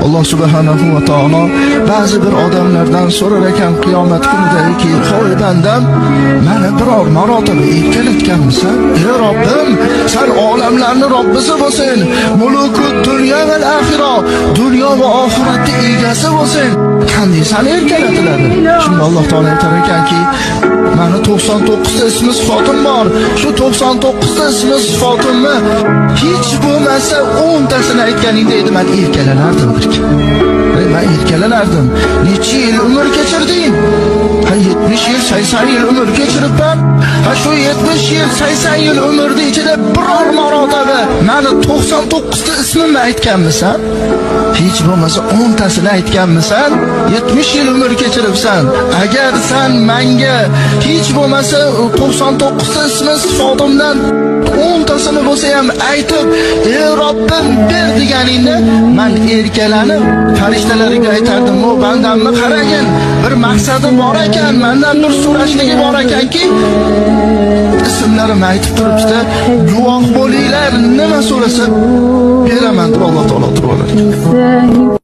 Alloh subhanahu va taolo ba'zi bir odamlardan so'rar ekan qiyomat kunidaki: "Hoy bandam, mani biror marotaba erkalatganmisan?" "Ey Robbim, san olamlarni Robbisi bo'lsin, mulukud dunyo va axira, dunyo va oxiratni egasi bo'lsin. Qanday sani erkalatiladi?" Shunda Alloh taolo aytar ekanki: "Mani 99 ta ismi sifatim bor. Shu 99 ta ismi sifatimni hech bo'lmasa 10 tasini aytganingda edi, men erkalanardim derkan. Men erkalanardim. Necha yil umr kechirding? Ha, 70 yil, 80 yil umr kechiribman. Ha, shu 70 yil, 80 yil umrni ichida biror marotaba mani 99 ta ismimni aytganmisan? Hech bo'lmasa 10 tasini aytganmisan? 70 yil umr kechiribsan. Agar san menga hech bo'lmasa 99 ta ismi sifatimdan 10 tasini bo'lsa ham aytib, "Ey Robbim, ber" deganingda, man erkalanib farishtalarga aytardim: "O bandamni qaragin, bir maqsadi bor ekan, mandan bir so'rashligi bor ekanki, ismlarimni aytib turibdi, guvoh bo'linglar, nima so'rasa beraman" deb Alloh taolo turib olar ekan.